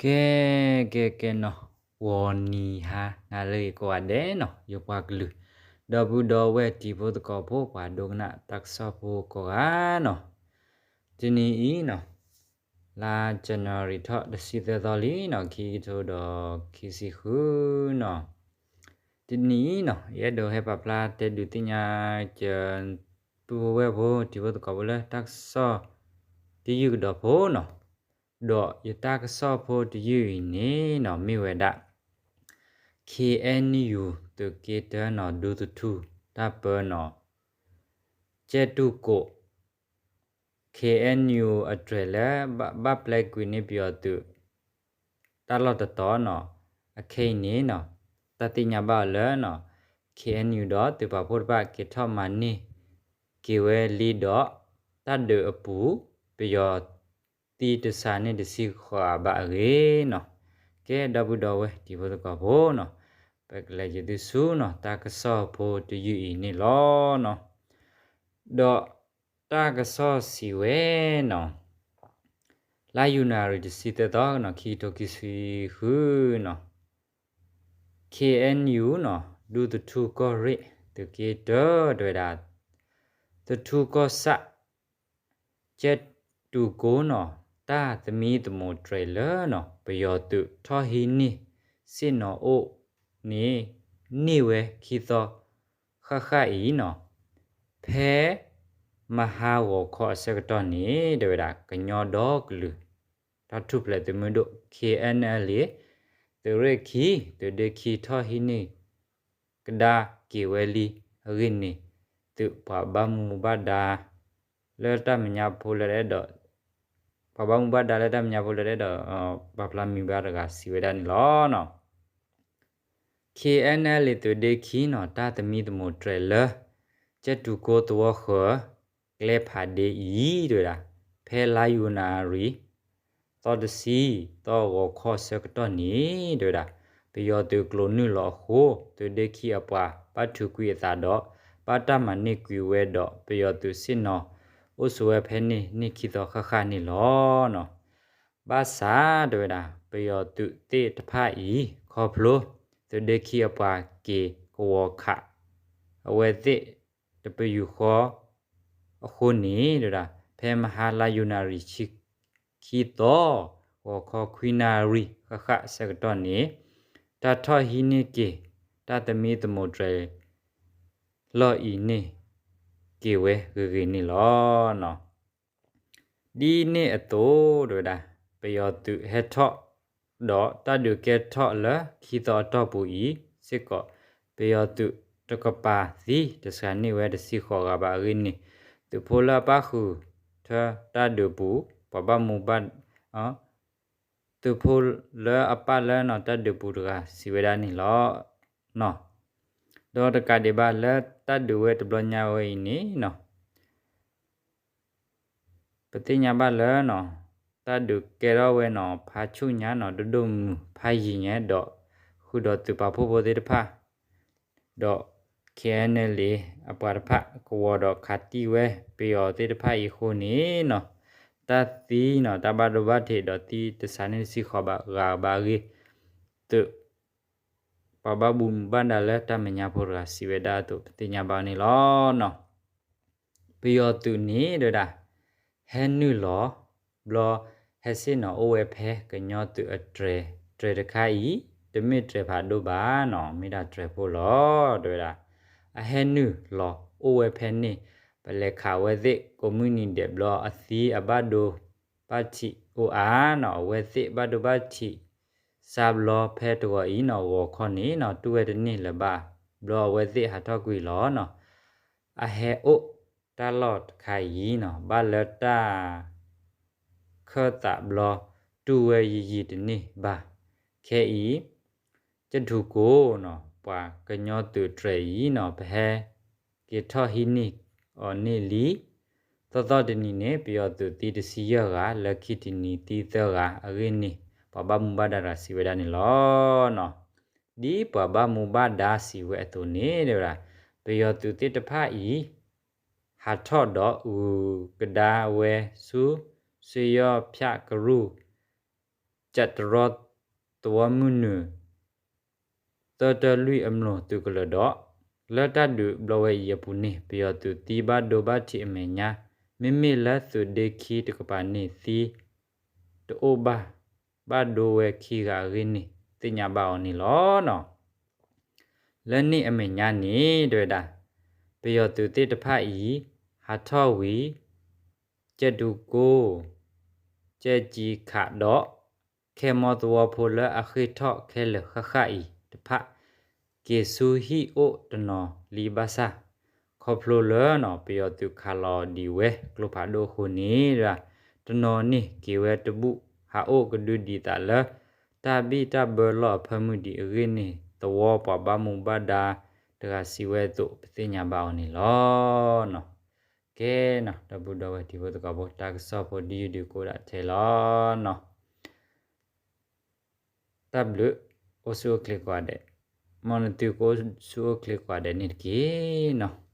ကဲ ကဲ ကဲနီၤ, ဂီၤနံၤဟါနၤလၢအဂ့ၤကိးဂၤဒဲးနီၤ, ယပှၤကလုာ် ဒီပုၢ်ဒီဝဲၢ်တံၤဖိသကိးဖိ ပှၤဒိကနၣ်တၢ်ကစီၣ်ဖိကိးဂၤနီၤ, တနံၤအံၤနီၤ လါ January ထီၣ်တဆံသၢသီလံနီၤ, ခံကထိဒီးခံဆံဃုနီၤ, တနံၤအံၤနီၤ ယအဲၣ်ဒိးဟဲပာ်ဖျါတဲဒုးသ့ၣ်ညါက့ၤ ပုၢ်ဖိဝဲၢ်ဖိ တံၤဖိသကိးဖိလၢတၢ်ကစီၣ်တယုၢ်ကဒီးဖိနီၤ, ဒီးယတၢ်ကစီၣ်ဖိတယုၢ်အံၤန့ၣ်နီၤ မ့ၢ်ဝဲဒၣ် ခ့ၣ်အဲၣ်ယူၣ် သုးက့တၢနီၤ ဒူသထူတၢ်ပၢနီၤ ကၠဲၣ်တူၣ်ကိး ခ့ၣ်အဲၣ်ယူၣ် အတြဲၤလၢ ဘၣ်ပျဲကွံာ်န့ၢ်ပယီၤသုး တၢ်လီၢ်တတီၤနီၤ, အခဲအံၤန့ၣ်နီၤ တၢ်သ့ၣ်ညါဘၣ်အီၤလၢနီၤ ခ့ၣ်အဲၣ်ယူၣ်ဒီးသုးပာ်ဖှိၣ်တဖၣ်က့ၤထီၣ်မၤန့ၢ်က့ၤဝဲလံဒီး တၢ်ဒုးအပူၤ ပယီၤ သံတစှၤန့ၢ်တဆံဃိးဂၤဘၣ်အဂ့ၢ်နီၤ, ကဲဒီပုၢ်ဒီဝဲၢ်တံၤဖိသကိးဖိနီၤ, ပကလဲၤက့ၤသုဆူနီၤ တၢ်ကစီၣ်ဖိတယုၢ်အံၤန့ၣ်လီၤနီၤ, ဒီးတၢ်ကစီၣ်စံးဝဲနီၤ လါယနူၤအါရံၤတဆံသၢသီနီၤ ခံကထိခံဆံဃုနီၤ, ခ့ၣ်အဲၣ်ယူၣ်နီၤ ဒူသထူကီၢ်ရ့ၣ် သုးက့တၢ တဲဝဲဒၣ် သထူကီၢ်ဆၣ် ကၠဲၣ်တူၣ်ကိးနီၤ တၢ်သမံသမိးတြဲၤလၢနီၤ ပယီၤသုးထီၣ်ဟံးန့ၢ် ဆ့ၣ်နီၤအိၣ်န့ၣ် န့ၢ်ဝဲခံသီဃၣ်ဃၣ်အံၤနီၤ, ဖဲမဟါဂီၤခီအဆၢကတီၢ်န့ၣ် တဲဝဲဒၣ် ကညီဒီကလုာ်တၢ်ထူၣ်ဖျဲးသုးမုၢ်ဒိၣ် ခ့ၣ်အဲၣ်ယူၣ် သုးရ့ၣ်ခံ သုးဒ့ခံ ထီၣ်ဟံးန့ၢ် ကဒါက့ၤဝဲလံအဂ့ၢ်န့ၣ် သုးပှၤဘၣ်မူဘၣ်ဒါလၢတၢ်မဲာ်ညါဖိလၢအဲၣ်ဒိး ပှၤဘၣ်မူဘၣ်ဒါလၢတၢ်မဲာ်ညါဖိလၢအဲၣ်ဒိး ပာ်ဖျါမံၤဘၣ်တဂၤစံးဝဲဒၣ်န့ၣ်လီၤ. ခ့ၣ်အဲၣ်ယူၣ် သုးဒ့ခံနီၤ တၢ်သမံသမိးတြဲၤလၢ ကၠဲၣ်တူၣ်ကိးသဝီဃၢၤ ကျဲဖးဒ့အံၤ တဲဝဲဒၣ် ဖဲလါယနူၤအါရံၤ သီတဆံ သီဂီၤခီဆၢကတီၢ်န့ၣ် တဲဝဲဒၣ် ပယီၤသုးကျိၤနုာ်လီၤအဃိ သုးဒ့ခံအပှၤ ဘၣ်ထုးကွံာ်အသးဒီး ဘၣ်တၢ်မၤန့ၢ်ကွံာ်ဝဲဒီး ပယီၤသုးဆ့ၣ်နီၤ အိၣ်ဆိးဝဲဖဲန့ၣ် န့ၢ်ခံသီဃၣ်ဃၣ်န့ၣ်လီၤ. ဘၣ်ဆၣ် တဲဝဲဒၣ် ပယီၤသုးသ့ၣ်တဖၣ်အံၤ ခီဖျိ သုးဒ့ခံအပှၤက့ၤကဝီၤခး အဝဲသ့ၣ်တပယူာ်ဃီ အဃိန့ၣ် တဲဝဲဒၣ် ဖဲမဟါလါယနူၤအါရံၤ ခံသီ ဂီၤခီခွံနၣ်ရံၣ်ဃၣ်ဃၣ်ဆၢကတီၢ်န့ၣ် တၢ်ထီၣ်ဟံးန့ၢ်က့ၤ တၢ်သမံသမိးတြဲၤ လီၢ်အံၤန့ၣ် က့ၤဝဲဂ့ၤဂ့ၤန့ၣ်လီၤ. ဒ်န့ၣ်အသိး တဲဝဲဒၣ် ပယီၤသုးဟဲထီၣ် ဒီးတၢ်ဒုးကဲထီၣ်လၢခံသီအတီၢ်ပူၤအံၤစ့ၢ်ကီး ပယီၤသုးတကပၤသံတစှၤန့ၢ်ဝဲတဆံဃိးဂၤဘၣ်အဂ့ၢ်န့ၣ် သုးဖိလၢအပၣ်ဃုာ်ထၢတၢ်ဒုးပူၤ ပှၤဘၣ်မူဘၣ် သုးဖိလၢအပၣ်လၢနီၤ တၢ်ဒုးပူၤတဂၤစံးဝဲဒၣ်န့ၣ်လီၤ. ဒီးတကးဒံးဘၣ်လၢတၢ်ဒုးဝဲတဘျီညါဝဲအံၤန့ၣ်နီၤ ပသ့ၣ်ညါဘၣ်လၢနီၤ တၢ်ဒုးကဲထီၣ်ဝဲနီၤ ဖးဆူၣ်ညါနီၤ ဒိၣ်ဒိၣ်မုၢ်မုၢ် ဖးယံၤညါဒီး ဃုာ်ဒီးသုးပာ်ဖှိၣ်ဖိသ့ၣ်တဖၣ် ဒီး ခ့ၣ်အဲၣ်ယူၣ် အပှၤတဖၣ် ကဝီၤဒီးခးတံၢ်ဝဲ ပယီၤသ့ၣ်တဖၣ်အံၤအဃိန့ၣ်နီၤ တၢ်သံနီၤ တၢ်ဘၣ်ဒိဘၣ်ထံးဒီးသံတစှၤန့ၢ်တဆံဃိးဂၤဘၣ်အဂ့ၢ် သုး ပှၤဘၣ်မူဘၣ်ဒါလၢတၢ်မဲာ်ညါဖိတဂၤစံးဝဲဒၣ်အသိး ပသ့ၣ်ညါဘၣ်န့ၣ်လီၤ. ပယီၤသုးန့ၣ် တဲဝဲဒၣ် ဟဲနုာ်လီၤ ဘျီ ဟဲဆ့ၣ်နီၤအိၣ်ဝဲဖဲကညီသုးအတြဲၤ တြဲၤတခါအံၤ တမ့ၢ်တြဲၤဖးဒိၣ်ဘၣ်နီၤ မ့ၢ်ဒၣ်တြဲၤဖိလီၤ တဲဝဲဒၣ်. အဟဲနုာ်လီၤအိၣ်ဝဲဖဲန့ၣ် ပလဲၤခးဝဲသ့ၣ် ကိးမုၢ်နံၤဒဲး ဘျီအသံအဘၣ်ဒိဘၣ်ထံးအိၣ်အါနီၤ အဝဲသ့ၣ်ဘၣ်ဒိဘၣ်ထံး စးဘျီဖဲတဂီၤအံၤနီၤ ဂီၤခီန့ၣ်နီၤ တူၢ်ဝဲတန့ၢ်လၢၤဘၣ် ဘျီအဝဲသ့ၣ်ဟးထီၣ်ကွံာ်လီၤနီၤ အဟဲအိၣ်တၢ်လီၢ်တခါအံၤနီၤ ဘၣ်လၢတၢ်ခၢၣ်သးဘျီ တူၢ်ဝဲယံာ်ယံာ်တန့ၢ်ဘၣ်. ခဲအံၤ ကၠဲၣ်တူၣ်ကိးနီၤ ပှၤကညီသုးတြဲၤအံၤနီၤ ပဟဲက့ၤထီၣ်ဟံးန့ၢ်အီၤန့ၢ်လံ သီသီတနံၤန့ၣ် ပယီၤသုးသံတဆံယဲၢ်ဂၤ လၢခံတနံၤသံသၢဂၤအဂ့ၢ်န့ၣ် ပှၤဘၣ်မူဘၣ်ဒါတဂၤစံးဝဲဒၣ်န့ၣ်လီၤ. ဒ်ပှၤဘၣ်မူဘၣ်ဒါစံးဝဲအသိးန့ၣ် တဲဝဲဒၣ် ပယီၤသုးသ့ၣ်တဖၣ်အံၤ ဟးထီၣ်ဒီးဂုၤကဒါဝဲဆူ စ့ယီၢ်ဖၠၣ်ကရူၢ် ကၠးတရီသဝီမုၢ်နုာ် သၢတၢလွံၢ်အမျိာ်သုးကလၢၤဒီး လၢတၢ်ဒုးဘျီဝဲအံၤအပူၤန့ၣ် ပယီၤသုးသံဘၣ်ဒိဘၣ်ထံးအမဲာ်ညါ, မ့မ့ၢ်လၢသုးဒ့ခံတကပၤန့ၣ်သံတအိၣ်ဘၣ်, ဘၣ်ဒိဝဲခံဂၤအဂ့ၢ်န့ၣ် သ့ၣ်ညါဘၣ်အီၤန့ၣ်လီၤ. လၢန့ၣ်အမဲာ်ညါန့ၣ် တဲဝဲဒၣ် ပယီၤသုးသ့ၣ်တဖၣ်အံၤ ဟးထီၣ်ဝံၤ ကၠဲးတူကိ, ကၠဲးကံခးဒီး ခဲမီသဝီဖိလၢအဃ့ၢ်ထီၣ်ခဲလၢာ်ဃၣ်ဃၣ်အံၤတဖၣ် က့ၤဆူဟံၣ်အိၣ်တနီၤလံဘၣ်ဆၣ်, ခီဖျိလၢ ပယီၤသုးခးလီၤဒံးဝဲကျိဖးဒိၣ်အဃိန့ၣ် တနီၤန့ၣ်က့ၤဝဲတဘူၣ် ဟးအိၣ်ကဒုဒံးသးလၢ တၢ်ဘံၣ်တၢ်ဘၢလီၢ်အဖၢမုၢ်ဒံးအဂ့ၢ်န့ၣ် သဝီပှၤဘၣ်မူဘၣ်ဒါတဂၤစံးဝဲအသိး ပသ့ၣ်ညါဘၣ်အီၤန့ၣ်လီၤ. ကဲ, ဒီပုၢ်ဒီဝဲၢ်တံၤဖိသကိးဖိ တၢ်ကစီၣ်ဖိဒ်ယုၢ်ဒုးကိးဒၣ်ထဲလီၤ. တၢ်ဘျုး, အိၣ်ဆူၣ်အိၣ်ချ့ကိးဂၤဒဲး, မ်နသုကအိၣ်ဆူၣ်အိၣ်ချ့ကိးဂၤဒဲးန့ၣ်တက့ၢ်နီၤ.